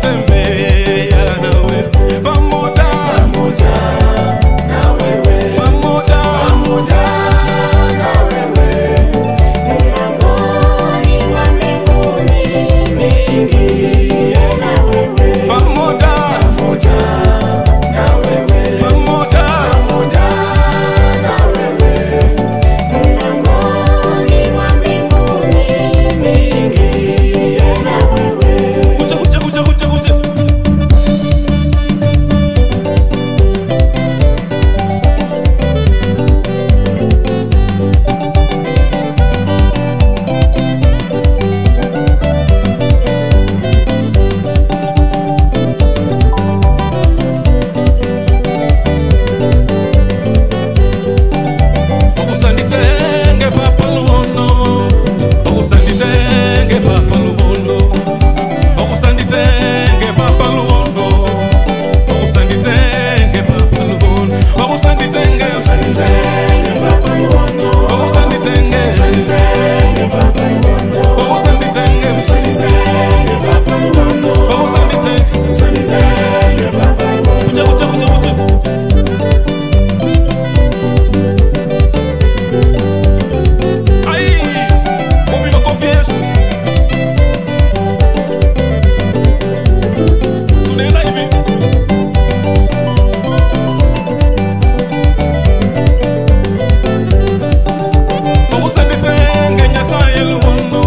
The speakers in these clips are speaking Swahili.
Nitatembea nawe pamoja, pamoja na wewe, pamoja, pamoja na wewe. Mlangoni mwa mbinguni niingie na wewe, pamoja, pamoja na wewe, pamoja, pamoja na wewe. Mlangoni mwa mbinguni niingie na wewe. Kuja, kuja, kuja, kuja, kuja. Okusanditsenge papa lubono, okusanditsenge papa lubono, okusanditsenge papa lubono, okusanditsenge papa lubono, okusanditsenge, Okusanditsenge papa lubono, okusanditsenge, okusanditsenge papa lubono, okusanditsenge, okusanditsenge papa lubono, okusanditsenge, okusanditsenge papa lubono. Kuja, kuja, kuja, kuja. Ai, wapi makofi Yesu? Tunaenda hivi. Okusanditsenge Nyasaye lubono,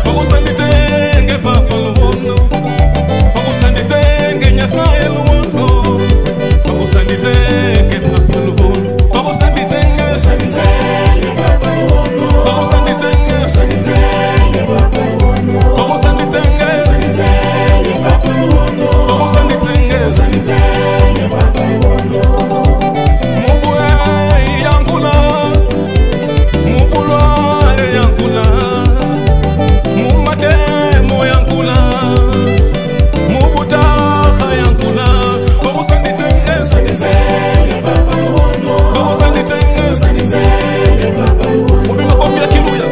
okusanditsenge Papa lubono, okusanditsenge Nyasaye lubono, okusanditsenge Papa lubono, okusanditsenge, Okusanditsenge papa lubono, okusanditsenge, okusanditsenge papa lubono, okusanditsenge, okusanditsenge papa lubono, okusanditsenge. Okusanditsenge papa lubono. Mugwe yankula, mugulwale yankula, mumatemo yankula, mubutaha yankula, okusanditsenge, Okusanditsenge papa lubono, okusanditsenge. Okusanditsenge papa lubono. Wapi makofi ya Kiluya?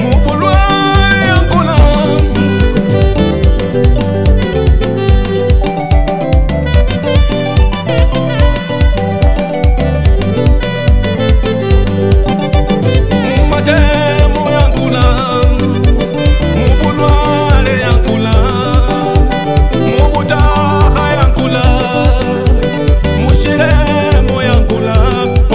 Mugulwale yankula, mumatemo yankula, mubulwale yankula, mubutaha yankula, mushiremo yankula,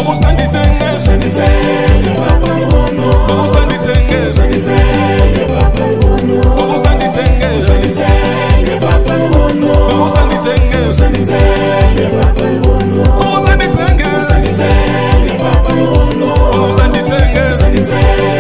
okusanditsenge, Okusanditsenge papa lubono, okusanditsenge, okusanditsenge papa lubono, okusanditsenge, okusanditsenge papa lubono, okusanditsenge, okusanditsenge papa lubono, okusanditsenge, okusanditsenge papa lubono, okusanditsenge. Okusanditsenge.